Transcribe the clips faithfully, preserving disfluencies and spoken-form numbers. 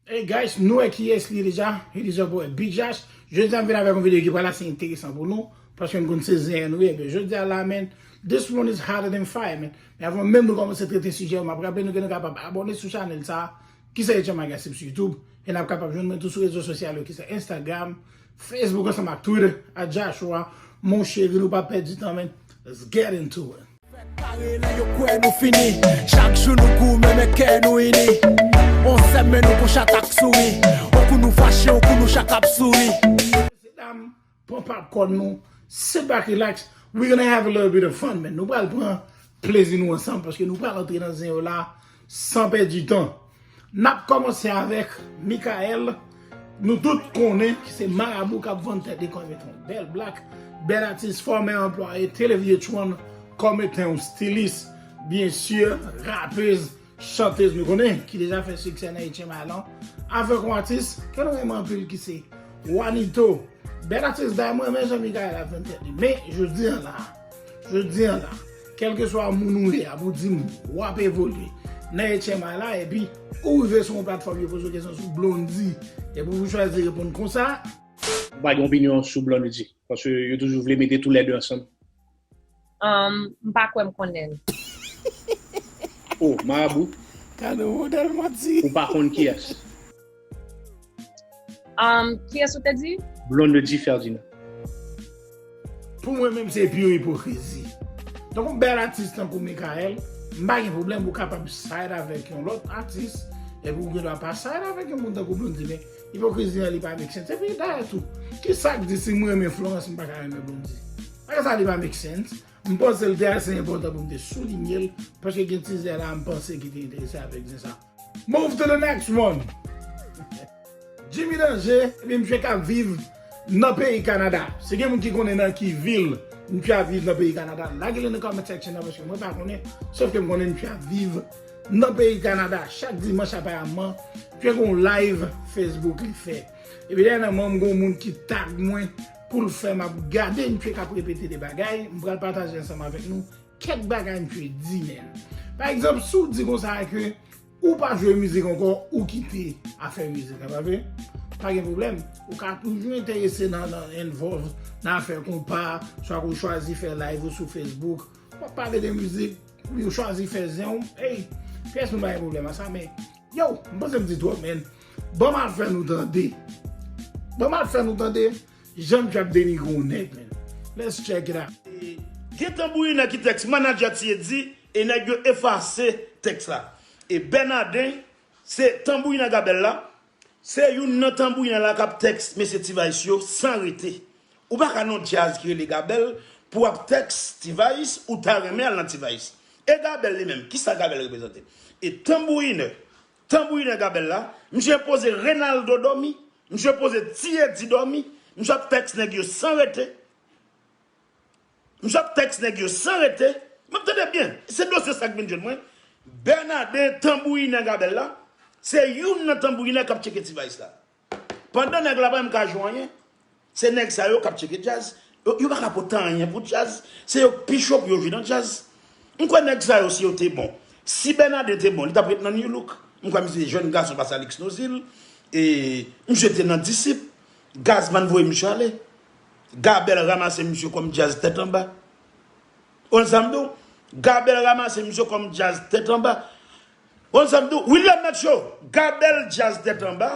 Hey guys, nou wè kiyès li deja. It is your boy Big Josh. Jodi a m vin avèk yon videyo ki pral ase enteresan pou nou, paske n konn se zen nou ye. Ebyen, jodi a la, man, this one is hotter than fire, man. Men avan menm nou kòmanse trete sijè yo, m ap raple nou ke nou kapab abòne sou chanèl sa a, ki se H M I Gossip sou YouTube, e n ap kapab jwenn mwen tou sou rezo sosyal yo, ki se Instagram, Facebook ansanm ak Twitter, at Joshua Mon Chéri. Nou pa pèdi tan, man. Let's get into it. Fèt kare lè yo kwè nou fini. Chak jou nou goumen, men kè nou ini. On sèm, men nou gon chak ap souri. On kou nou fache, on kou nou chak ap souri. Mesye dam, pran popcorn nou. Sit back, relax. We gonna have a little bit of fun, man. Nou pral pran plezi nou ansanm, paske nou pral antre nan zen yo la san pèdi tan. N ap kòmanse avèk Michael. Nou tout konnen ki se marabou k ap vann tèt li kòm etan yon bèl blak, bèl atis, fòmè anplwaye Television kòm etan yon stilis, byen si, rapez, chantez nou konnen, ki deja fè siksè nan H M I lan, avèk yon atis ke nou renmen anpil ki se Wanito. Bèl atis dayè, mwen renmen jan Michael ap vann tèt li. Men, jodi a la, jodi a la, kèlkeswa moun ou ye, ap ou di m w ap evolye nan H M I la, epi ou rive sou yon platfòm, yo poze w kesyon sou Blondy, epi ou chwazi reponn konsa. Ou pa gen opinyon sou Blondy? Paske yo toujou vle mete toulède ansanm. Um, m pa kwè m konnen l. Oh, marabou. Gade yon modèl manti. Ou pa konn kiyès? Um, kiyès ou te di? Blondedy Ferdinand. Pou mwen menm, se pure ipokrizi. Donk, yon bèl atis tankou Michael, m pa gen pwoblèm, ou kapab side avèk yon lòt atis, epi ou gen dwa pa side avèk yon moun tankou Blondy, men ipokrizi an li pa make sense. Epi dayè tou, ki sa k di si m renmen Florence, m pa ka renmen Blondy? Bagay sa li pa make sense. M panse l te ase enpòtan pou m te soulinye l, paske gen ti zen la m panse ki te enterese avèk zen sa. Move to the next one. Jimmy Danger, ebyen misye ka viv nan peyi Kanada. Si gen moun ki konnen nan ki vil misye ap viv nan peyi Kanada, lage li nan comment section nan paske mwen pa konnen, sòf ke m konnen misye ap viv nan peyi Kanada. Chak dimanch aparamman, misye gen yon live Facebook li fè. Epi dènyèman m gen yon moun ki tag mwen pou l fè m ap gade misye k ap repete de bagay, m pral pataje ansanm avèk nou kèk bagay misye di menm. Pa egzanp, si w di konsa ke ou pa jwe mizik ankò, ou kite afè mizik la, pa vre? Pa gen pwoblèm. Ou ka toujou enterese nan, nan involve nan afè konpa, swa ou chwazi fè live ou sou Facebook, w ap pale de mizik, oubyen ou chwazi fè zen w, ey, pyès moun pa gen pwoblèm a sa, men, yo, m panse m di twòp, men, ban m al fè nou tande. Ban m al fè nou tande. Jan misye ap denigre yon nèg, man. Let's check it out. Gen tanbourinè ki tèks manadjè Ti Eddy e nèg yo efase tèks la. E Bènaden, se tanbourinè Gabèl la, se youn nan tanbourinè la k ap tèks mesye T-Vice yo san rete. Ou pa ka nan yon djaz ki rele Gabèl pou w ap tèks T-Vice, ou ta renmen al nan T-Vice. E Gabèl li menm, kisa Gabèl reprezante? E tanbourinè, tanbourinè Gabèl la, misye poze Renaldo dòmi. Misye poze Ti Eddy dòmi, misye ap tèks nèg yo san rete. Misye ap tèks nèg yo san rete. Men tande byen, se dosye sa k vin jwenn mwen. Bènaden tanbourinè Gabèl la, se youn nan tanbourinè k ap tcheke T-Vice la. Pandan nèg la pa menm ka jwe anyen, se nèg sa yo k ap tcheke djaz. Yo, yo pa ka pote anyen pou djaz. Se yo k pi cho pou yo jwe nan djaz. M kwè nèg sa yo si yo te bon. Si Bènaden te bon, li t ap ret nan New Look. M kwè misye jèn gason pase Alix Nozil. E misye te nan Disip. Gazman voye misye ale. Gabèl ranmase misye kòm djaz tèt anba. Ou konn sa m di w? Gabèl ranmase misye kòm djaz tèt anba. Ou konn sa m di w? William Nacho, Gabèl djaz tèt anba,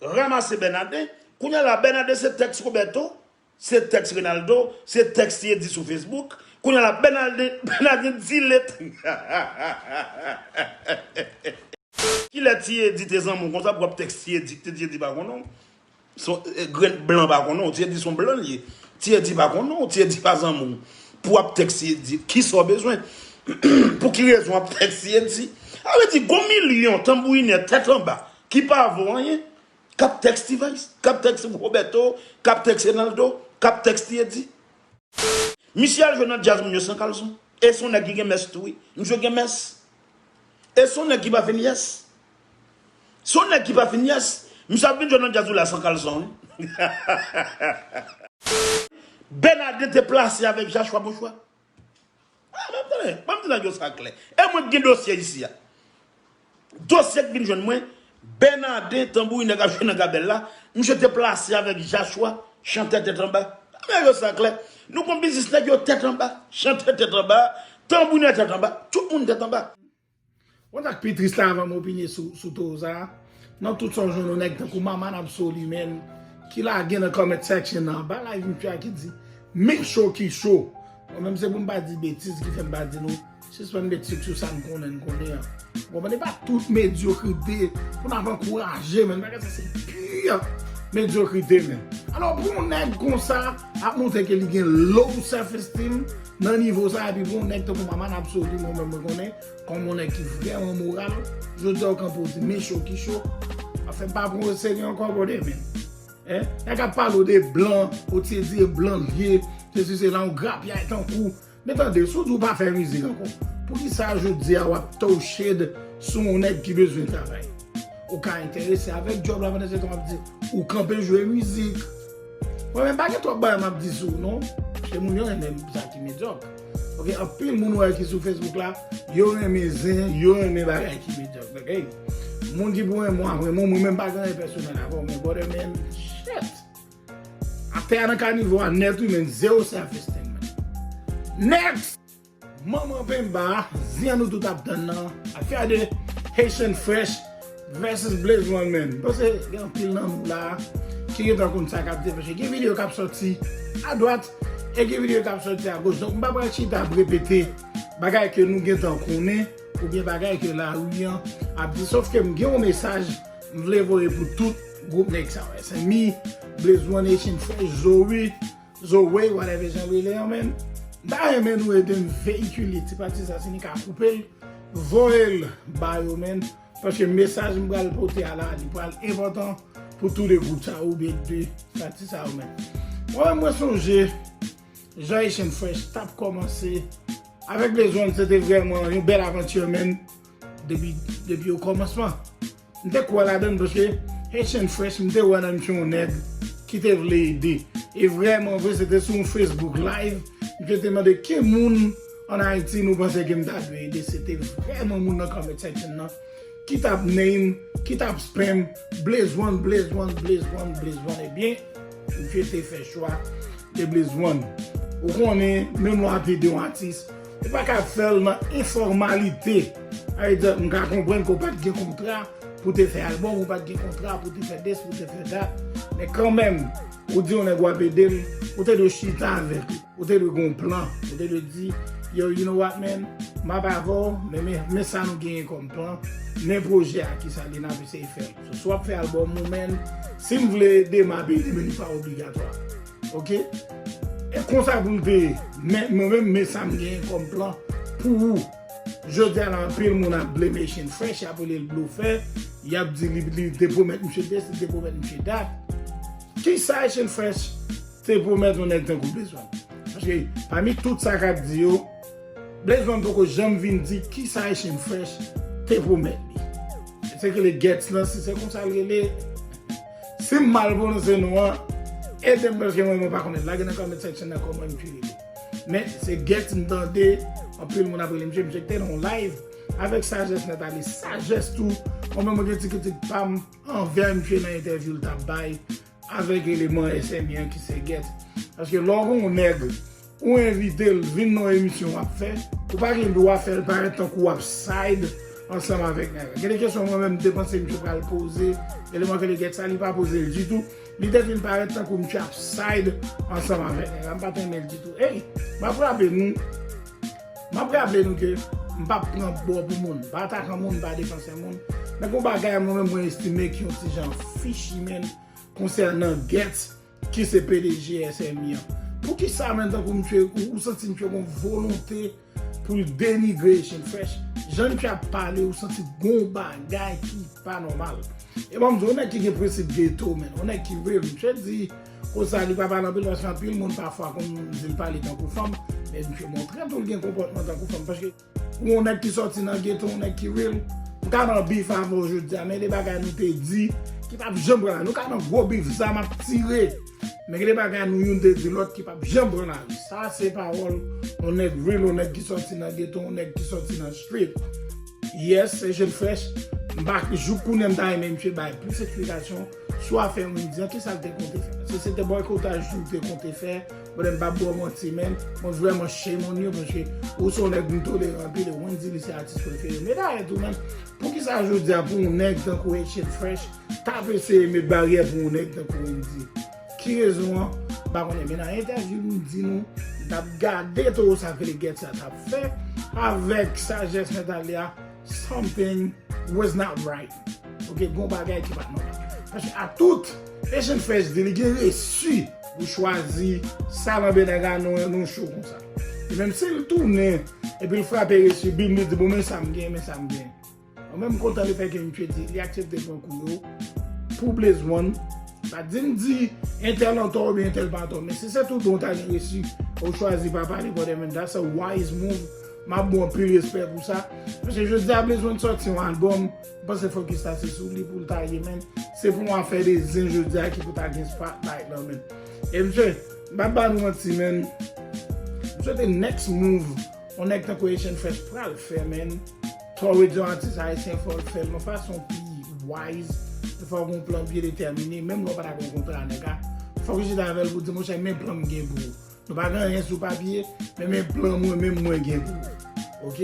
ranmase Bènaden. Kounye a la, Bènaden se tèks Roberto. Se tèks Renaldo, se tèks Ti Eddy sou Facebook. Kounye a la, Bènaden, Bènaden delete. Kilè Ti Eddy te zanmi w konsa pou w ap tèks Ti Eddy, Ti Eddy pa konnen w? Se yon grenn blan pa konnen w, Ti Eddy se yon blan li ye. Ti Eddy pa konnen w, Ti Eddy pa zanmi w. Pou w ap tèks Ti Eddy, kisa w bezwen? Pou ki rezon w ap tèks Ti Eddy? Sa vle di, gon milyon tanbourinè tèt anba ki pa vo anyen. K ap tèks T-Vice, k ap tèks Roberto, k ap tèks Renaldo, k ap tèks Ti Eddy. Misye al jwe nan djaz moun yo san kalson. E se yon nèg ki gen mès tou wi. Misye gen mès. E se yon nèg ki pa fin yès. Se yon nèg ki pa fin yès. Misye ap vin jwe nan djaz ou la san kalson wi. Bènaden te plase avèk Jachwa Bochwa. Ah, ban m tande, ban m di nèg yo sa klè. E mwen k gen dosye isi a. Dosye k vin jwenn mwen, Bènaden, tanbourinè k ap jwe nan Gabèl la, misye te plase avèk Jachwa, chantè tèt anba. Bagay yo sa klè. Nou konn biznis nèg yo tèt anba, chantè tèt anba, tanbourinè tèt anba, tout moun tèt anba. Kontak pi tris la avan m opinye sou, sou towo sa a. Nan tout sa w jwenn yon nèg tankou Mama Absoli, menn, ki lage nan comment section nan, anba live misye a ki di, men cho ki cho. Mwen menm se pou m pa di betiz ki fè m pa di nou, sispann met sik sou sa n konnen n konnen an. Ou konprann? E pa tout medyokrite pou n ap ankouraje, menn. Bagay sa se pi medyokrite, menn. Alò, pou yon nèg konsa ap montre ke li gen low self esteem nan nivo sa, epi pou yon nèg tankou Mama Absoli, mwen menm mwen konnen, kòm yon nèg ki vrèman moral, jodi a ou kanpe ou di men cho ki cho, afè pa pran w serye ankò, brother, menn. Hein? Nèg ap pale w de blan, ou te di e blan l ye, sesi sela, yon grapyay tankou. Men tande, si w di w pa fè mizik ankò, poukisa jodi a w ap touched sou yon nèg ki bezwen travay? Ou ka enterese avèk djòb la pandan se tan w ap di ou kanpe jwe mizik. Mwen menm pa gen twòp bagay m ap di sou ou non. Paske moun yo renmen sa ki medyòk. Ok, anpil moun ou wè ki sou Facebook la, yo renmen zen, yo renmen bagay ki medyòk. Ok? Moun ki pou renmen w ap renmen w, mwen menm pa gen anyen pèsonèl avè w, men brother, men shit. Atè a nan kanivo a nèt wi, men zewo self esteem, man. Next! Manman Pemba, zen nou tout ap tann nan, afè de Haitian Fresh versus Blaze One, man. M panse gen anpil nan nou la ki gentan konn sa k ap di, paske gen videyo k ap sòti adwat e gen videyo k ap sòti agoch. Donk, m pa pral chita ap repete bagay ke nou gentan konnen oubyen bagay ke lari an ap di. Sof ke m gen yon mesaj m vle voye pou tout gwoup nèg sa yo. S M I, Blaze One, Haitian Fresh, Zoe, Zoe, whatever jan w rele an, man. M ta renmen nou ede m veyikile ti pati sa, si nou ka koupe l, voye l ba yo, man. Paske mesaj m pral pote a la, li pral enpòtan pou tou de gwoup sa yo, oubyen de pati sa yo, man. Mwen menm, mwen sonje jan Haitian Fresh t ap kòmanse avèk Blaze One, se te vrèman yon bèl avanti, man. Depi, depi okòmansman. M te kwè ladan l paske Haitian Fresh, m te wè nan misye yon nèg ki te vle ede. E vrèman vre, se te sou yon Facebook Live. Misye te mande ki moun ann Ayiti nou panse ke m ta dwe ede. Se te vrèman moun nan comment section nan ki t ap name, ki t ap spam Blaze One, Blaze One, Blaze One, Blaze One. Ebyen, misye te fè chwa de Blaze One. Ou konnen, menm lè w ap ede yon atis, ou pa ka fè l nan enfòmalite. Sa vle di, m ka konprann ke w pa t gen kontra pou te fè albòm, ou pa t gen kontra pou te fè this, pou te fè that. Men kanmenm, ou di yon nèg w ap ede l, ou te dwe chita avèk li. Ou te dwe gen yon plan. Ou te dwe di, yo, you know what, man? M ap avè w, men, men, men sa nou genyen kòm plan. Men pwojè a, kisa li, n ap eseye fè l. So, si w ap fè albòm ou, man, si m vle ede, m ap ede, men li pa obligatwa. Ok? E konsa pou l te ye. Men, mwen menm, men sa m genyen kòm plan pou ou. Jodi a la, anpil moun ap blame Haitian Fresh, y ap rele l blofè, y ap di li, li te pwomèt misye this, li te pwomèt misye that. Kisa Haitian Fresh te pwomèt yon nèg tankou Blaze One? Paske pami tout sa k ap di yo, Blaze One poko janm vin di kisa Haitian Fresh te pwomèt li. Se ke le Gets lan, si se konsa l rele, si m mal pwononse non an, ede m paske mwen, mwen pa konnen. Lage nan comment section nan kòman misye rele. Men se Gets m tande, anpil moun ap rele misye, misye ki te nan yon live avèk Sajès Nètalis. Sajès tou, mwen menm mwen gen ti kritik pa m anvè misye nan entèvyou l t ap bay avèk eleman S M I an ki se Gets. Paske lè w gen yon nèg, ou envite l vin nan yon emisyon w ap fè, ou pa gen dwa fè l parèt tankou w ap side ansanm avèk nèg la. Gen de kesyon mwen menm m te panse misye pral poze, eleman ke le Gets sa, li pa poze l ditou. Li te vin parèt tankou misye ap side ansanm avèk nèg la. M pa t renmen l ditou. Ey, m ap raple nou, m ap raple nou ke m p ap pran bò pou moun. M pa atakan moun, m pa defansè moun. Men gen yon bagay mwen menm mwen estime ki yon ti jan fishy, man, konsènan Gets ki se P D G S M I an. Poukisa, man, tankou misye, ou, ou santi misye gen yon volonte pou l denigre Haitian Fresh? Jan misye ap pale, ou santi gen yon bagay ki pa nòmal. E ban m di w, yon nèg ki gen prensip geto, man, yon nèg ki real, misye di konsa, li pa pale anpil, paske anpil moun pafwa konn di l pale tankou fanm, men misye montre tou l gen konpòtman tankou fanm, paske ou yon nèg ki sòti nan geto, yon nèg ki real. M ka nan bif avè w jodi a, men de bagay nou te di ki p ap janm pran la. Nou ka nan gwo bif, zam ap tire. Men gen de bagay nou youn te di lòt ki p ap janm pran lari. Sa se pawòl yon nèg real, yon nèg ki sòti nan geto, yon nèg ki sòti nan street. Yes, Haitian Fresh M pa jouk konnen m ta renmen misye bay plis eksplikasyon sou afè Wendy an, kisa l te konte fè. Paske se te bòykotaj tou l te konte fè, brother, m p ap ba w manti, man. Mwen vrèman shame on you, paske ou se yon nèg m tolere anpil, e Wendy li se atis prefere m. E dayè tou, man, poukisa jodi a pou yon nèg tankou Haitian Fresh t ap eseye met baryè pou yon nèg tankou Wendy? Ki rezon an? M pa konnen, men nan entèvyou m di nou, m t ap gade towo sa ke legèt sa t ap fè avèk sajès mental li a, something was not right. Ok, gon bagay ki pa t nòmal. Paske a tout, Haitian Fresh di li gen resi pou chwazi sa nan benèg a nan yon show konsa. E menm si l tounen, epi l frape resi, bim, li di, bon, men sa m gen, men sa m gen. Mwen menm m kontan lefètke misye di li aksepte pran kou yo pou Blaze One. Pa di m di entèl antò oubyen entèl pa antò, men si se tout bon w ta gen resi, ou chwazi pa pale, brother, man, that's a wise move. M ap ba w anpil respè pou sa. Paske jodi a Blaze One sòti yon album, m panse fokis la se sou li pou l ta ye, man. Se pou yon afè de zen jodi a ki pou ta gen spotlight lan, man. E misye, m pa ba nou manti, man. M swete next move yon nèg tankou Haitian Fresh pral fè, man. Towo yon atis ayisyen, fò l fè l yon fason pi wise. Fò w gen yon plan byen detèmine, menm lè w pa ta gen yon kontra ak nèg la. Fòk ou chita avè l pou di, monchè, men plan m gen pou ou. Nou pa gen anyen sou papye, men men plan mwen menm mwen gen pou ou. Ok?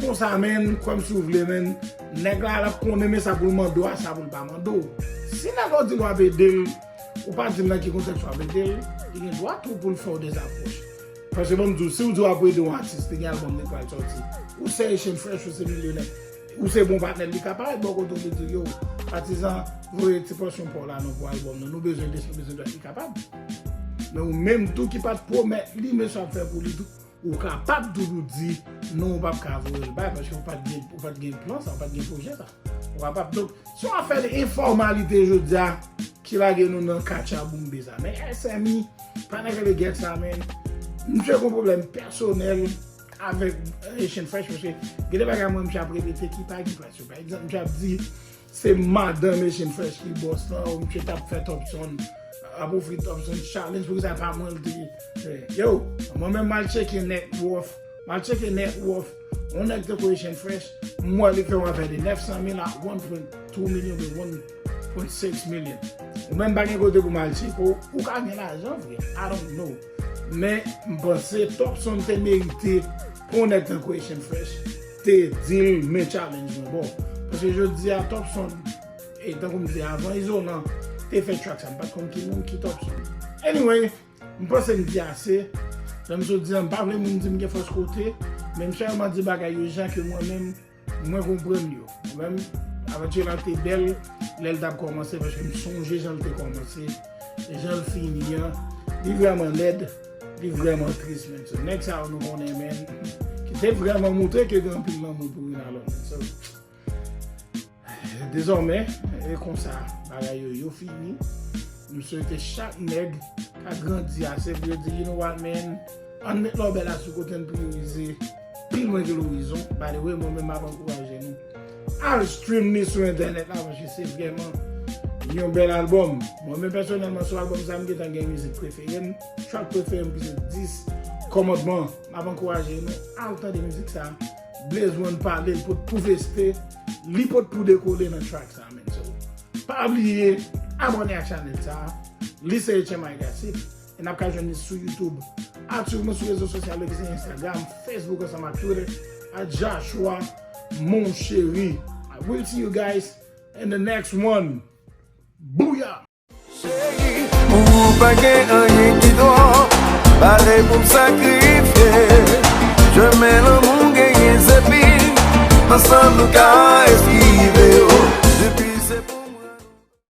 Konsa, man, kwè m si w vle, man. Nèg la, l ap konnen men sa pou l mande w a, sa pou l pa mande w. Si nèg la w di l w ap ede l, ou pa di l nan ki kontèks w ap ede l, li gen dwa tou pou l fè w dezapwòch. Paske ban m di w, si w di w ap ede yon atis, li gen album li pral sòti. Ou se Haitian Fresh, ou se milyonè. Ou se bon patnè, li ka parèt bò kote w, li di, yo, patizan, voye ti pòsyon pa w la non pou album nan. Nou bezwen dis, nou bezwen dat, li kapab. Men ou menm tou ki pa t pwomèt li, men sa w ap fè pou li tou, ou kapab toujou di, non, ou p ap ka voye l bay, paske ou pa t gen, ou pa t gen plan sa, ou pa t gen pwojè sa. Ou kapab. Donk, se yon afè de enfòmalite jodi a ki lage nou nan katchaboumbe sa. Men S M I, pa nan rele gèt sa, men misye gen yon pwoblèm pèsonèl avèk Haitian Fresh, paske gen de bagay mwen misye ap repete ki pa gen plas yo. Pa egzanp, misye ap di se madanm Haitian Fresh ki bòs lan, ou misye t ap fè Topson, ap ofri Topson challenge, poukisa pa mwen l te fè? Yo, mwen menm m al tcheke net worth, m al tcheke net worth yon nèg tankou Haitian Fresh, m wè li fè yon afè de nèf san mil a one point two million oubyen one point six million. Ou menm pa gen kote pou m al tcheke w, ou ka gen lajan vre, I don't know. Men m panse Topson te merite pou yon nèg tankou Haitian Fresh te di l men challenge mwen ba w. Paske jodi a Topson, e tankou m di avan, Izolan te fè track sa, m pa t konn ki moun ki Topson. Anyway, m panse m di ase. Jan m sot di a, m pa vle moun di m gen fòs kote, men m sèlman di bagay yo jan ke mwen menm mwen konprann yo. Mwen menm, avanti la te bèl lè l t ap kòmanse, paske m sonje jan l te kòmanse, e jan l fini an, li vrèman lèd, li vrèman tris, men. So, nèg sa yo nou konnen, men, ki te vrèman moutre ke gen anpil lanmou pou youn a lòt, men. So, dezòmè, e konsa, bagay yo, yo fini. M swete chak nèg ka grandi ase pou yo di, you know what, man, ann met lòbèy la sou kote, ann priyorize pi lwen ke lorizon. By the way, mwen menm m ap ankouraje nou. Al stream li sou entènèt la, paske se vrèman yon bèl albòm. Mwen menm pèsonèlman, sou albòm sa, m gentan gen mizik prefere m, track prefere m ki se dis Kòmandman. M ap ankouraje nou, al tande mizik sa. Blaze One pale, li pot pou veste, li pot pou dekole nan track sa, man. So, pa bliye abòne ak chanèl sa, li se H M I Gossip, e n ap ka jwenn li sou YouTube. Al swiv mwen sou rezo sosyal yo ki se Instagram, Facebook ansanm ak Twitter, at Joshua Mon Chéri. I will see you guys in the next one. Booyah! Cheri, ou pa gen anyen ki twòp, pare pou m sakrifye. Chemen lanmou genyen se pi, ansanm nou ka eskive yo.